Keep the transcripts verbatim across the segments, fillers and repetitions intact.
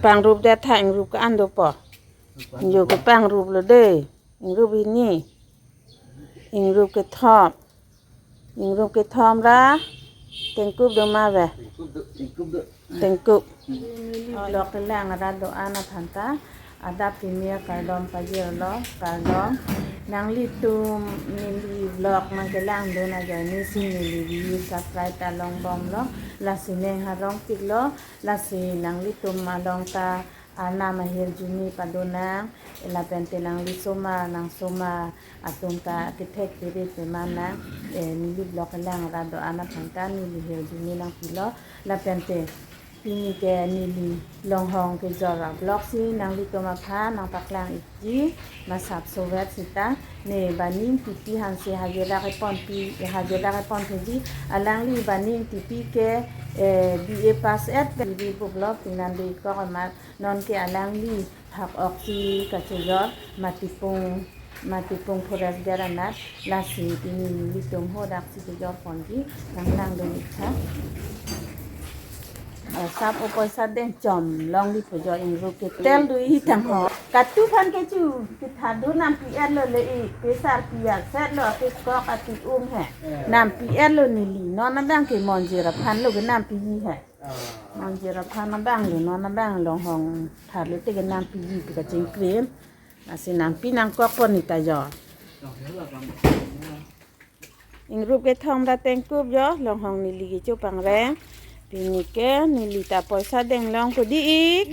Pangrup det tha, ingrup ke-an dopo. Ingrup ke pangrup lo de. Ingrup hini. Ingrup kethom. Ingrup kethom ra. Tengkup do ma ve. Tengkup do. Tengkup do. Tengkup. Neli vlog kelang arat do-an aphan ta adap kimi akardom pajirlo, kardom. Nanglitum neli vlog nangkelangdun ajoine si neli view subscribe ta longbomlo. Lasi neng harong tiklo. Lasi nanglitum along ta arnam ahirjume padonang, lapen te nangli somar, nang somar atum ta kethek kere pemannang, eh, neli vlog kelang arat do-an aphan ta neli hirjume nangpilo, lapen te pini ke neli longhong kejor avlog si nanglitum aphan nangpaklang ikji, masap sovet sita, ne Baning Tipi hansi hajira kepon pi, hajira kepon theji, alangli Baning Tipi ke, eh, B A pass et, B B buklo, pinan de kok amat, non ke alangli hak oksi kachejor, Matipung, Matipung Forest Guard anat, lasi pini nelitum hodak si kejor ponji, nanglang do ikha. Eh, sap o poisa deng chom longli pujo ingrup ke tel do-i tang ho. Katu phan kechu, kethadu nampi etlo le-i, pesar piak setlo, pekok ati um he. Nampi etlo neli, non abang ke Monjir aphan lo ke nampiyi he. Monjir aphan abang lo, non abang longhong tharlo te ke nampiyi pu kachingkrim. Lasi nampi nangkok pon nita jo. Ingrup kethom ra tengkup jo, longhong neli kecho pangreng. Pini ke neli ta poisa deng long ko di ik.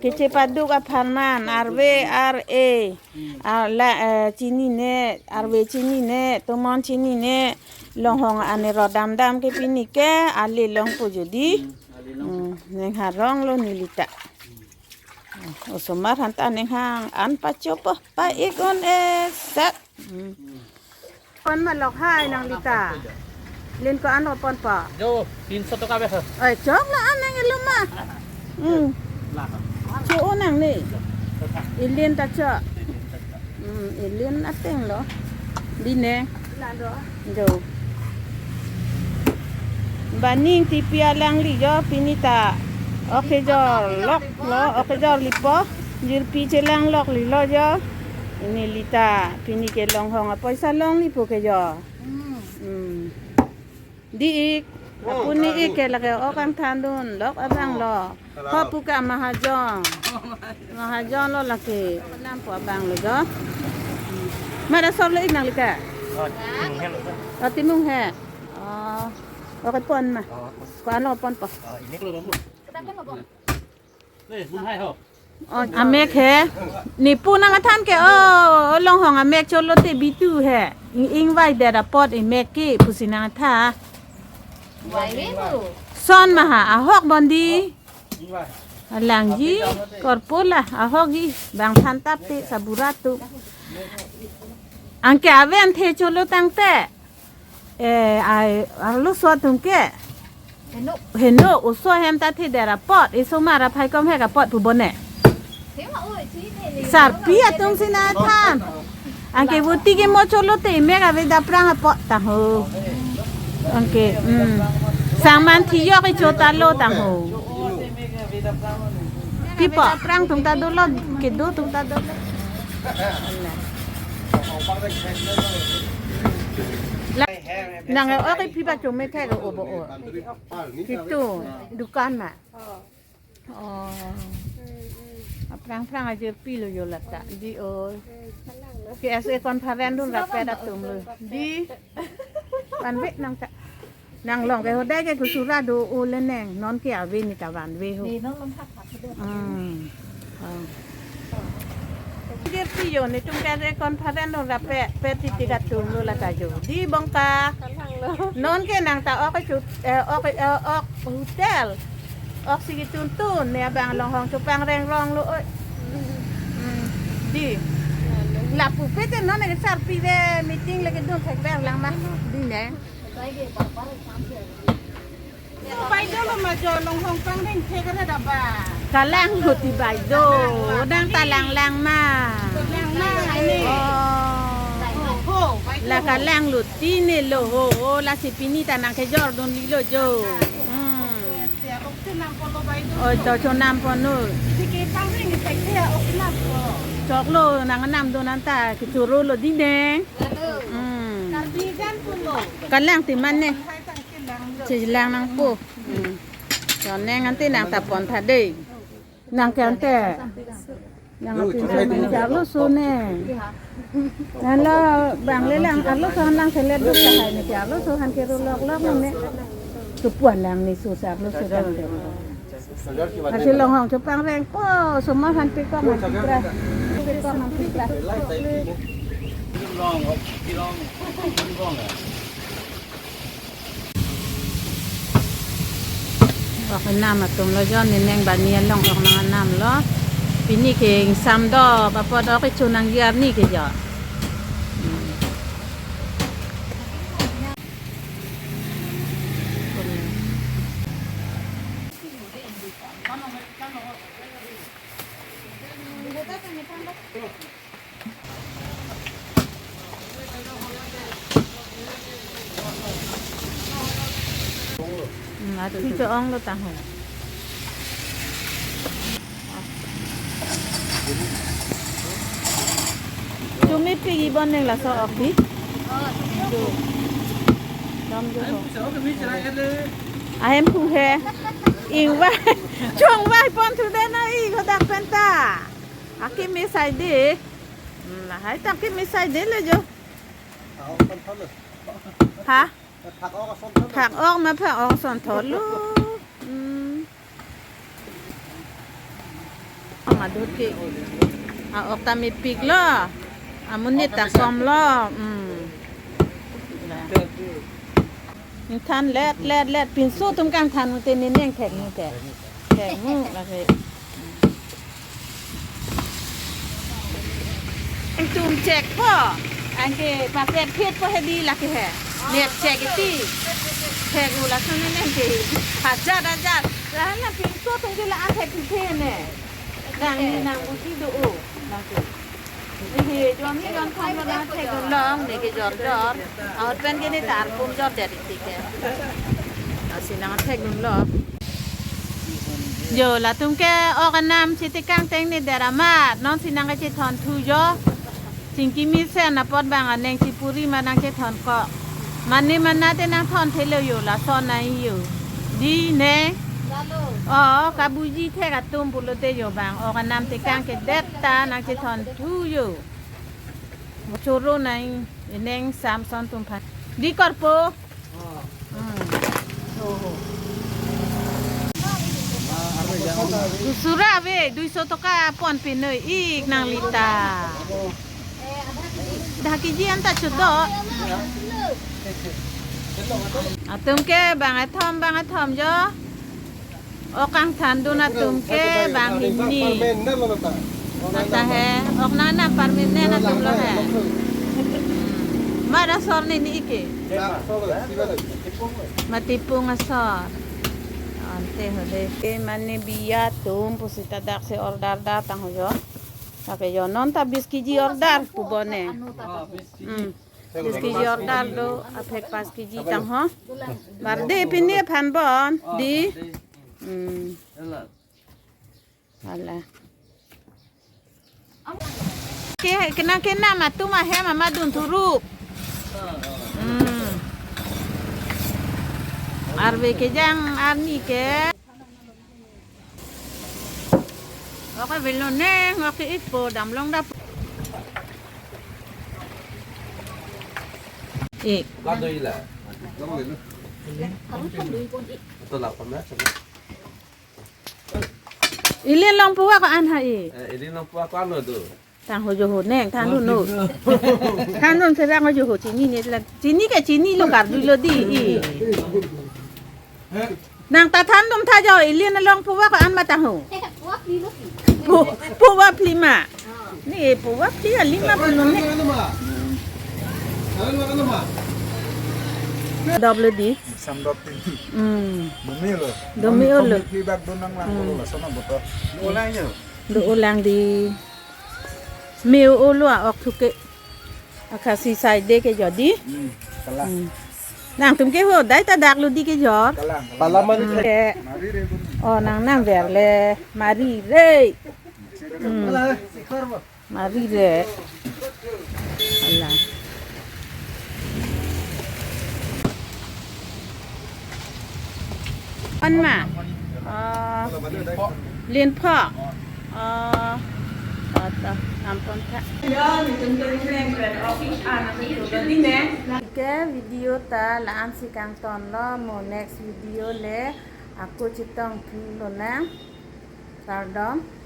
Kechepaduk apharman, arve, ar e. Ala, eh, chinine, arve chinine, tomon chinine, longhong ane ro damdam ke pini ke, ale long po jodi. Hmm, neng harong lo neli ta. Osomar aphan ta neng hang an pachopo, pa ik un-e set. Hmm. Pon ma lok hai nangli ta. Lin ko-an ro ponpo? Jo, tinso toka besa. Oi, chok la-an nang ilo ma. Hmm. Cho-o nangne. Ilin ta cho. Hmm, ilin ateng lo. Bine. Jo. Baning Tipi alangli jo pini ta. Ok kejor lok lo, ok kejor lipo. Jirpi chelang lok lilo jo. Neli ta pini ke longhong apoisa longli po ke jo. Hmm. Hmm. Di ik. Oh, apuni ik ke lake ok kangthandun lok abang lo. Ho pu ke amahajon. Amahajon lo lake. Nampo abang lo jo. Mada sop lo ik nangli ke? Oh, timung he lo. Oh, timung he. Oh. Ok pon ma. Oh. Ko-an lo ponpo? Oh, ini kalau bambu. Oh, amek he. Nepu nangthan ke, oh, longhong amek cholo te bitu he. Ing, ingvai det apot imek ke pusi nangthan. Son ma ha, ahok bondi. Alangji, korpo la, ahokji, bang than tap te, sabura tu. Anke aven the cholo tangte. Eh, ai, arlo so atum ke. Heno. Heno, oso hem ta the det apot, iso mara phai kom he kapot pu bone. Sarpi atum si nangthan. Anke voti ke mo cholo te imek ave daprang apot tang ho. Anke, hmm. Sangman thiyok icho ta lo tang ho. Pipo? Daprang atum ta dolo, kedo atum ta dolo. Nang ok pi ba chome thek o bo o. Kitu dukan ma. Oh. Aphrang phrang aje pilo jo lata. Di o. K S A conference dun rapet atum lo. Di. Vanve nang ta. Nang long ke hodai ke kusura do o le neng. Non ke ave nita vanve ho. Di non long thak thak do. Hmm. Oh. Dir pi jo netum ke conference dun rapet, pet titik atum lo lata jo. Di bongka. Kalang lo. Non ke nang ta ok chu, eh, ok, eh, ok hotel. Ok si kituntun, ne abang longhong chopang reng rong lo oi. Hmm. Di. Lapu pe te non ke sarpi ve meeting lagi dun thek ber lang ma. Di ne. Bai dolo ma jo longhong pang reng the kare daba. Kalang lo ti bai do, nang ta lang lang ma. Lang ma ani. Oh. Ho, bai do. La kalang lo ti ne lo ho, ho, lasi pini ta nang kejor dun lilo jo. Hmm. Ya, ok chonam polo bai do. Oi, to chonam pono. Di Choklo, nang anam do nang ta kechoro lo di neng. Hmm. Kalang ti mane. Chelang nangpo. Hmm. Cho neng ante nang ta pon tha dei. Nang ke ante. Nang ante so mane ke arloso ne. Nang lo bang le lang arloso nang selet duk tahai ne ke arloso han ke ro lok lok ne. Kepuan lang ne so sa arloso dang ke. Asi longhong chepangreng po, soma han pekok han pipra. Pekok han pipra. Ok anam atum lo jo, ne neng bani along ok nang anam lo. Pini ke ingsam do, bapot ok ichu nang ji arni ke jo. Hmm. Hmm, atu cho-ong lo tang ho. Chumi pi ibon neng laso ok di. Dam jo ho. Ahem pu he. Ingvai. Chongvai pon thu de na i kodak penta. Akimi sai de. Hmm, lahai ta akimi sai de le jo. Ha? Phak ok ma phak ok son thot lo. Hmm. Ang adut ke. A-ok ta mepik lo. Amonit ta kom lo. Hmm. Than let let let pinso atum kangthan te ne neng thek ne te. Thek mu la ke. Itum chek po. Anke paket phit po he di lake he. Net chek iti. Chek u lason ne neng ke. Hajar hajar. La la pinso atum ke la an thek thek ne. Nang ni nang buji do o. Nang ke. Ni he jon ni jon kham lo nang thek dun long ne ke jor jor. Ahut pen ke ne ta arpum jor det iti ke. Lasi nang thek dun lo. Jo, latum ke ok anam chitikang teng ne der amat, non si nang kachethon thu jo. Chingki mesen apot bang aneng chipuri ma nang chethon ko. Mane mana te nang thon thelo jo, lason nai jo. Di ne. Lalo. O, kabuji thek atum pulote jo bang, ok anam tekang ke det ta nang chethon thu jo. Choro nai, ineng Samson atum aphan. Di korpo. Hmm. Dusra ave, duiso toka pon pinoi ik nang lita. Dak kiji anta chudo. Atum ke bang ethom, bang ethom jo. Ok kangthan dun atum ke bang hini. Ata he, ok nang anam parmen ne atum lo he. Mara asor ne ni ike. Matipung asor. Ante ho de. Ke mane biya atum pusi ta dak si order da tang ho jo. Lake jo non ta bis kiji order pu bone. Hmm. Bis kiji order do, aphek pas kiji tang ho. Barde pini aphan bon di. Hmm. Hala. Ke, kena kena matum ahem ama dun thurup. Hmm. Arve kejang arni ke. Oke, velo neng, oke, ipo damlong dap. Ik. Kado ila. Atau lapar na, coba. Ili long puwa ko an ha i. Eh, ili long puwa ko an lo tu. Tang ho jo ho neng, than dun no. Than dun serang ho jo ho chini ne la. Chini ke chini lo kar dui lo di i. Nang ta than dun tha jo, ili na long puwa ko an ma tang ho. Pu-, puwa phli ma. Ni puwa phli a lima pulo ne. Dop lo di. Samdop tinggi. Hmm. Dumi lo. Dumi lo. Kami feedback dun nang lang Hmm. Lo sana betul. Ulang ya. Do ulang di. Meu ulu a ok thuke. Akasi sai de ke jo di. Hmm. Kalang. Hmm. Nangtum ke ho, dai ta dak lo di ke jo. Kalang. Palaman. Hmm. Ke. Mari re dun. Oh, nang nang ver le. Mari re. Hmm. Mari re. Ala. An ma? Ah, Linpho. Ah, to, to, nampon tha. Ke video ta la-an si kangtonlo, mo next video le ako chetongthu lonang. Kardom.